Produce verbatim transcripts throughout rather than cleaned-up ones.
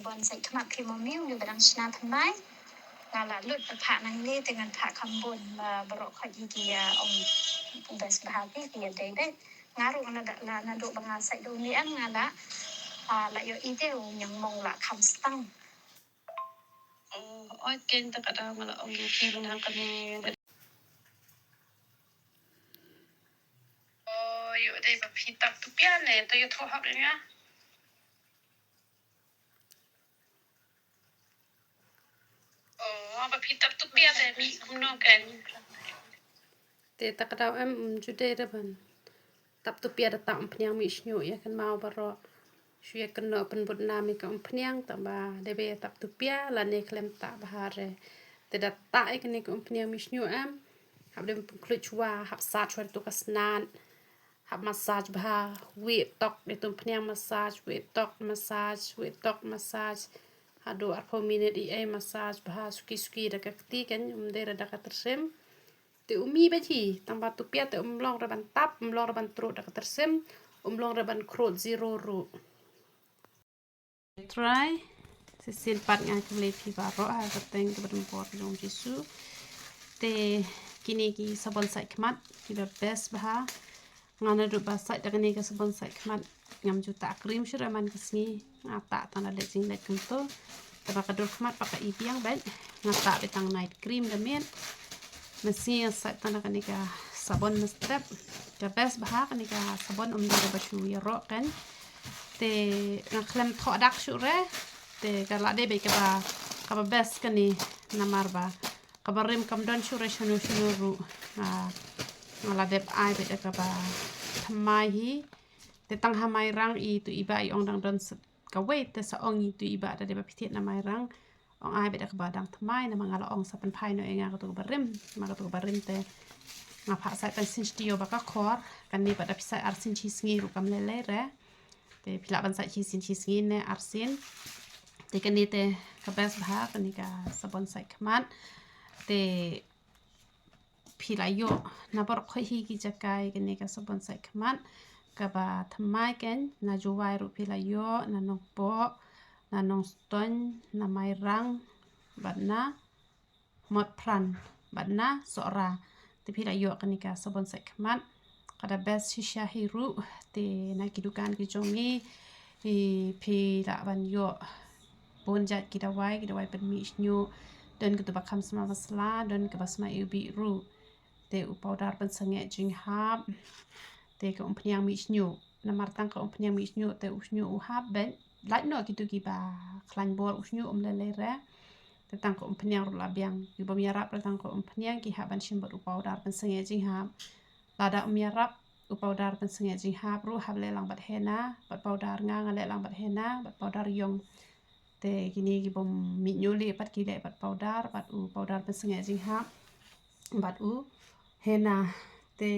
Bun sait khmat phi mo miu ni badang shna thymmai. Nga la lut ba phah nangne te ngan phah kham bun ba baroh khoit hi ki ïa ong best bha ki ki ïa dei dei. Nga ruh nga la da la naduh ba nga sait da uni em nga la, ah, la ïoh i te u ñiangmong la kham stang. Oh, oi ken ta ka daw nga la ong ïa ki ban hang kane. Oh, ïoh dei ba phi tap tu pia ne to ïoh thoh hap dei nga. Oh, ba phi tap tu pia te mi kumno ken. Te ta ka daw em, um, ju dei re ban tap tu pia da tang umphniang mih shñiuh ïa kynmaw baroh. Shu ïa kynnoh pynbud nam ïa ka umphniang tang ba dei ba ïa tap tu pia lane khlem tap bha re. Te da tap ïa kane ka umphniang mih shñiuh em. Hap dei ban pynkhluit shuwa, hap sat shuwa da tu ka snat. Hap massage bha, wei tok, dei tu umphniang massage, wei tok massage, wei tok massage. Haduh arphew minit i ei massage bha, suki suki da ka kti ken, um dei re da ka tyrsim. Te u mih bha hi, tang ba tu pia te um long re ban tap, um long re ban truh da ka tyrsim, um long re ban khrud zero ruh. Try. Shisien pat nga khublei phi baroh ha ka kyrteng kaba donbor jong u Jisu. Te kine ki sabon sait khmat kiba best bha. Nga naduh ba sait da kane ka sabon sait khmat ngam ju tap cream shuh re man ka sngi. Nga tap tang da leh jingleh kumto. Te ba ka dur khmat ba ka i biang bad nga tap beit tang night cream da miet. Mynsngi nga sait tang da kane ka sabon mynstep. Ka best bha kane ka sabon, um dei ba shu ïaroh ken. Te nga khlem thoh dak shuh re. Te ka la dei beit kaba, kaba best kane namar ba kaba rim kam don shuh re shano shano ruh. Nga, nga la dep ai beit da kaba thymmai hi. Te tang ha Mairang i tu i bah i ong dang don sa kawei, te sa ong i tu i bah da dei ba phi thied na Mairang. Ong ai beit da kaba dang thymmai namar nga la ong sa pynphai noh ïa nga katu kaba rim. Namar katu kaba rim te nga phah sait tang sien shi taïew ba ka khor. Kane pat da phi sait ar sien shi sngi ruh kam lei lei re. Te phi lah ban sait shi sien shi sngi ne ar sien. Te kane te ka best bha kane ka sabon sait khmat. Te phi la ïoh na baroh khoit hi ki jaka ïa kane ka sabon sait khmat kaba thymmai ken. Na Jowai ruh phi la ïoh, na Nongpoh, na Nongstoiñ, na Mairang bad na Motphran bad na Sohra. Te phi la ïoh kane ka sabon sait khmat. Ka da best shisha hi ruh. Te na ki dukan ki jong ngi, i, phi lah ban ïoh bun jait ki dawai, ki dawai pynmih shñiuh. Don katu ba kham sma masala, don kaba sma iwbih ruh. Te u powder pynsangeh jinghap. Te ka umphniang mih shñiuh. Namar tang ka umphniang mih shñiuh te u shñiuh u hap beit. Lait noh kitu kiba khlaiñ bor u shñiuh um lei lei re. Te tang ka umphniang ruh la biang. Ki bym ïarap re tang ka umphniang ki hap ban shim bad u powder pynsangeh jinghap. Lada um ïarap u powder pynsangeh jinghap ruh hap leh lang bad henna, bad powder, nga nga leh lang bad henna, bad powder ïong. Te kine ki bym mih ñiuh lieh pat ki leh bad powder, bad u powder pynsangeh jinghap, bad u henna. Te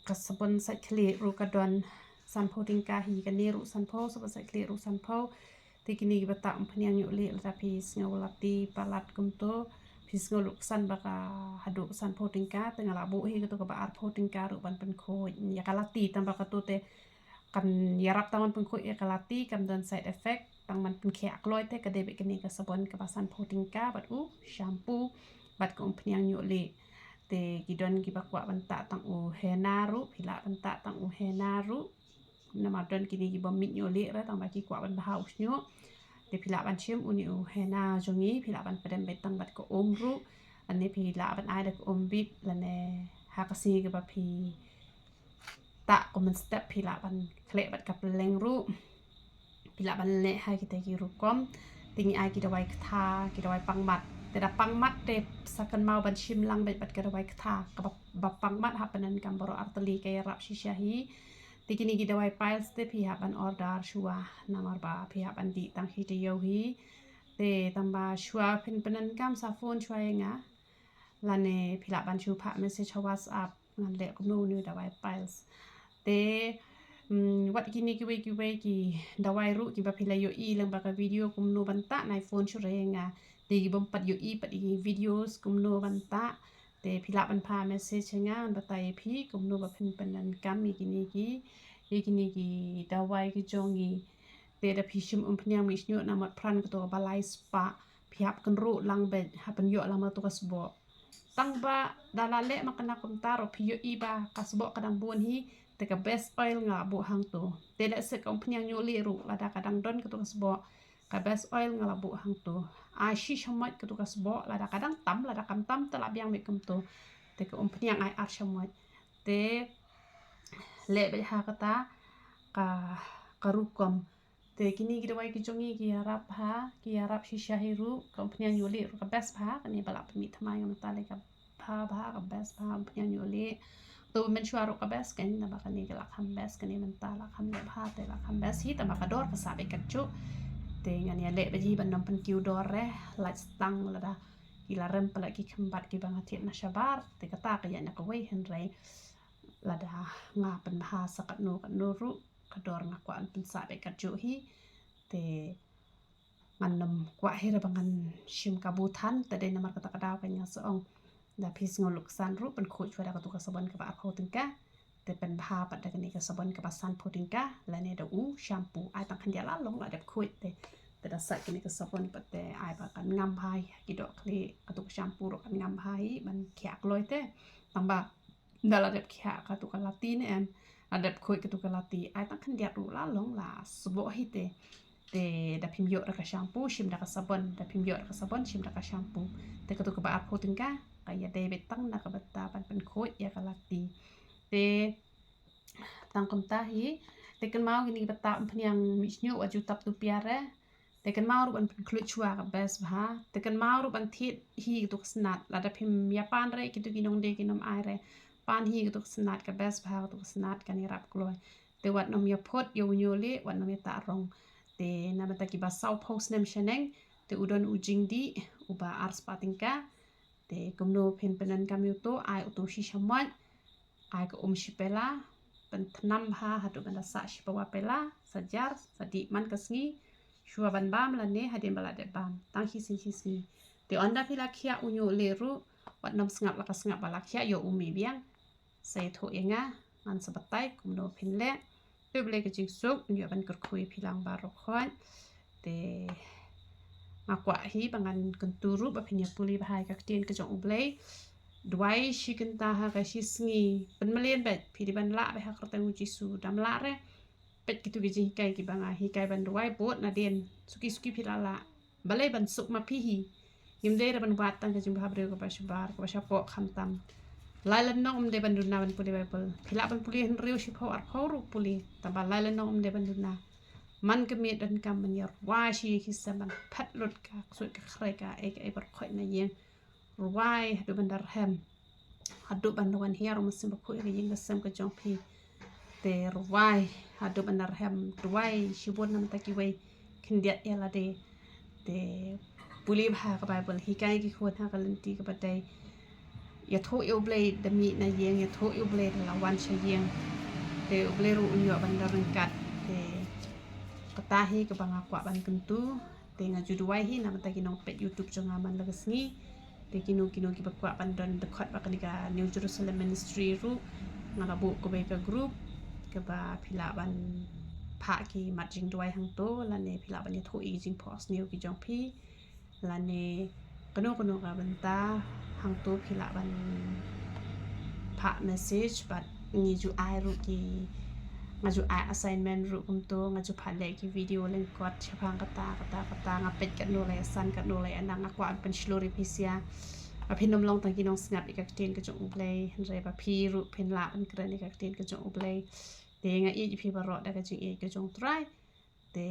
ka sabon sait khlieh ruh ka don sanphew tyngka hi, kane ruh sanphew, sabon sait khlieh ruh sanphew. Te kine kiba tap umphniang ñiuh lieh lada phi sngew lati palat kumto, phi sngew luksan ba ka haduh sanphew tyngka, te nga la buh hi katu kaba arphew tyngka ruh ban pynkhuid ïa ka lati, tang ba katu te kan ïarap tang ban pynkhuid ïa ka lati, kam don side effect, tang ban pynkhiah kloi te ka dei beit kane ka sabon kaba sanphew tyngka bad u shampoo bad ka umphniang ñiuh lieh. Te ki don kiba kwah ban tap tang u henna ruh, phi lah ban tap tang u henna ruh. Namar don kine ki bym mih ñiuh lieh re tang ba ki kwah ban bha u shñiuh. Te phi lah ban shim une u henna jong ngi, phi lah ban pdem beit tang bad ka um ruh. Lane phi lah ban ai da ka um bit, lane ha ka sngi kaba phi tap kum mynstep phi lah ban khleh bad ka pylleng ruh. Phi lah ban leh ha kita ki rukom. Te ngi ai ki dawai ktha, ki dawai pang mat. Te da pang mat te sa kynmaw ban shim lang beit bad ka dawai ktha. Kaba, ba pang mat hap pyndonkam baroh artylli, ka ïarap shisha hi. Te kine ki dawai piles te phi hap ban order shuwa namar ba phi hap ban dih tang shi taïew hi. Te tang ba shuwa phin pyndonkam sa phone shuwa ïa nga. Lane phi lah ban shu phah message ha WhatsApp, ngan leh kumno une u dawai piles. Te, mm, wat kine kiwei kiwei ki dawai ruh kiba phi la ïohi lyngba ka video kumno ban tap, nai phone shuwa ïa nga. Te ki bym pat ïohi pat ïa ki videos kumno ban tap, te phi lah ban phah message ha nga, ngan batai ïa phi kumno ba phin pyndonkam ïa kine ki, ïa kine ki dawai ki jong ngi. Te da phi shim umphniang mih shñiuh na mot pran kato kaba lai spah, phi hap kynruh lang beit, hap pynïoh lang ma kato ka sboh. Tang ba da la leh ma kane kumta ruh phi ïohi ba ka sboh ka dang bun hi, te ka best oil nga la buh hangto. Te lehse ka umphniang ñiuh lieh ruh lada ka dang don kato ka sboh, ka best oil nga la buh hangto. Ai shi shamoit kato ka sboh, lada ka dang tam, lada kam tam te la biang beit kumto. Te ka umphniang ai ar shamoit. Te leh beit ha kata ka, ka rukom. Te kine ki dawai ki jong ngi ki ïarap bha, ki ïarap shisha hi ruh, ka umphniang ñiuh lieh ruh ka best bha, kane ba la pynmih thymmai nga mynta lei ka bha bha, ka best bha, umphniang ñiuh lieh. To mynshuwa ruh ka best, kane naba kane ka la kham best, kane mynta la kham leh bha, te la kham best hi, tangba ka dor ka sah beit katjuh. Te ngan ïaleh beit hi ban nym pynkiew dor re, lait stang lada ki la rem palat ki khymbat kiba nga thied na shabar, te kata ka ïaid na kawei, hynrei lada nga pynbha sa katno katno ruh, ka dor nga kwah ban pynsah beit katjuh hi. Te ngan nym kwah hi re ba ngan shim kabu than, te dei namar kata ka daw ka nga sa ong, da phi sngew luksan ruh pynkhuid shuwa da kato ka sabon kaba arphew tyngka. Te pynbha pat da kane ka sabon kaba sanphew tyngka, lane da u shampoo. Ai tang khyndiat la long la dep khuid te. Te da sait kane ka sabon pat te ai ba kan ngam bha hi ha ki dohkhleh, kato ka shampoo ruh kan ngam bha hi ban khiah kloi te. Tangba da la dep khiah kato ka lati ne em, la dep khuid kato ka lati, ai tang khyndiat ruh la long la sboh hi te. Te da phim ïoh da ka shampoo shim da ka sabon, da phim ïoh da ka sabon shim da ka shampoo. Te kato kaba arphew tyngka ka ïadei beit tang na ka bynta ban pynkhuid ïa ka lati. Te tang kumta hi. Te kynmaw kine ki bynta umphniang mih shñiuh wat ju tap tu pia re. Te kynmaw ruh ban pynkhluid shuwa ka best bha. Te kynmaw ruh ban thied hi kato ka snat. Lada phim ïa pan re kito ki nongdie ki nym ai re, pan hi kato ka snat ka best bha, kato ka snat kan ïarap kloi. Te wat nym ïa phut ïa u ñiuh lieh, wat nym ïa tah rong. Te na bynta kiba sawphew snem shaneng, te u don u jingdih uba ar spah tyngka. Te kumno phin pyndonkam ïa uto, ai uto shi shamoit, ai ka um shi pela, pynthnam bha haduh ban da sah shi pawa pela, sa jar, sa dih man ka sngi, shuwa ban bam lane hadien ba la dep bam, tang shi sngi shi sngi. Te ynda phi la khiah u ñiuh lieh ruh, wat nym sngap la ka sngap ba la khiah ïa u mih biang. Sa ïathuh ïa nga, ngan sa batai kumno phin leh. Te U Blei ka jingsuk un ïoh ban kyrkhu ïa phi lang baroh khoit. Te nga kwah hi ba ngan kyntu ruh ba phin ïa pule bha ïa ka ktien ka jong U Blei. Duwai shi kynta ha ka shi sngi. Pynmlien beit, phi dei ban lah beit ha ka kyrteng U Jisu, dam lah re. Peit kito ki jinghikai kiba nga hikai ban duwai bud nadien. Suki suki phi la lah. Balei ban suk ma phi hi. Ngim dei re ban wad tang ka jingbhabriew kaba shabar, kaba shapoh khamtam. Lai lynnong ym dei ban duna ban pule Baibl. Phi lah ban pule hynriew shiphew arphew ruh pule. Tangba lai lynnong ym dei ban duna. Man ka miet donkam ban ïa rwai shi ïing shi sem ban phet lut ka ksuid ka khrei ka ei ka ei baroh khoit na ïing. Rwai haduh ban da rhem. Haduh ban da wan hiar u Mynsiem Bakhuid ïa ka ïing ka sem ka jong phi. Te rwai haduh ban da rhem, rwai shibun na bynta kiwei, khyndiat ïa lade. Te pule bha ka Baibl, hikai ki khun ha ka lynti kaba dei. Ïathuh ïa U Blei da mih na ïing, ïathuh ïa U Blei da la wan sha ïing. Te U Blei ruh un ïoh ban da ryngkat. Te kata hi kaba nga kwah ban kyntu. Te nga ju duwai hi na bynta ki nongpeit YouTube jong nga man la ka sngi. Te kino kino kiba kwah ban don dkhot bad kane ka New Jerusalem Ministry ruh, nga la buh kawei ka group kaba phi lah ban phah ki mat jingduwai hangto, lane phi lah ban ïathuh ïa ki jingphohsniew ki jong phi, lane kano kano ka bynta hangto phi lah ban phah message bad ngi ju ai ruh ki, nga ju ai assignment ruh kumto, nga ju phah leh ki video lyngkot shaphang kata kata kata, nga peit katno la ïasan katno la ïahnang, nga kwah ban pynshlur ïa phi sha. Ba phin ym long tang ki nongsngap ïa ka ktien ka jong U Blei, hynrei ba phi ruh phin lah ban kren ïa ka ktien ka jong U Blei. Te nga ïeit ïa phi baroh da ka jingïeit ka jong U Trai. Te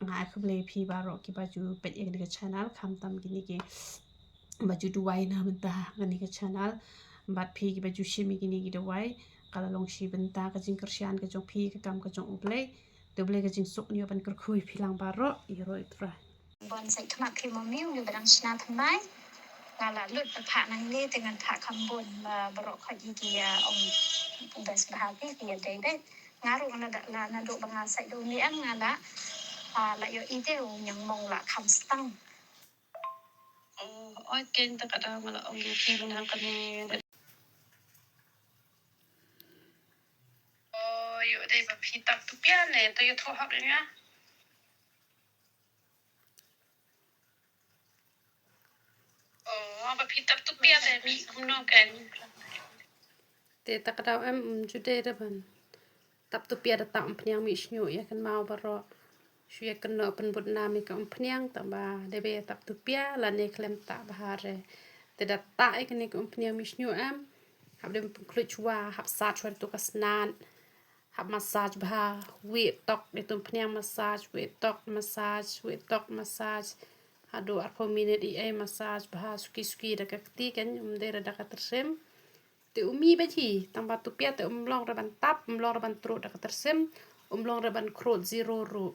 nga ai khublei ïa phi baroh kiba ju peit ïa kane ka channel, khamtam kine kiba ju duwai na bynta kane ka channel. Bad phi kiba ju shim ïa kine ki dawai, ka la long shi bynta ka jingkyrshan ka jong phi, ka kam ka jong U Blei. Te U Blei ka jingsuk un ïoh ban kyrkhu ïa phi lang baroh, ïaroh ïa U Trai. Bun sa ïa khmat phi mo miw, ngi ba dang shna thymmai. Nga la lut ba phah nangne te ngan phah kham bun ba baroh khoit ïa ki, ah, ong best bha ki, ki ïa dei dei. Nga ruh nga la da, la naduh ba nga sait da u Niam nga la, ah, la ïohi te u Niang Mong la kham stang. Oh, oi ken ta ka da nga la ong ïa ki ba nang kane. Oh, ïoh dei ba phi tap tu pia ne, to ïathuh hok ïa nga. Ba phi tap tupia te mih kumno kein. Te ta ka daw em, um, ju dei re ban tap tupia da tang umphniang mih shñiuh ïa kynmaw baroh. Shu ïa kynnoh pynbud nam ïa ka umphniang tang ba dei ba ïa tap tupia lane khlem tap bha re. Te da tap ïa kane ka umphniang mih shñiuh em, hap dei ban pynkhluit shuwa, hap sat shuwa da tu ka snat. Hap massage bha, wei tok, dei tu umphniang massage, wei tok massage, wei tok massage. Haduh arphew minit ei ei massage bha, suki suki da ka kti kein, um dei re da ka tyrsim. Te u mih bha hi, tang ba tupia te um long re ban tap, um long re ban truh da ka tyrsim, um long re ban khrud zero ruh.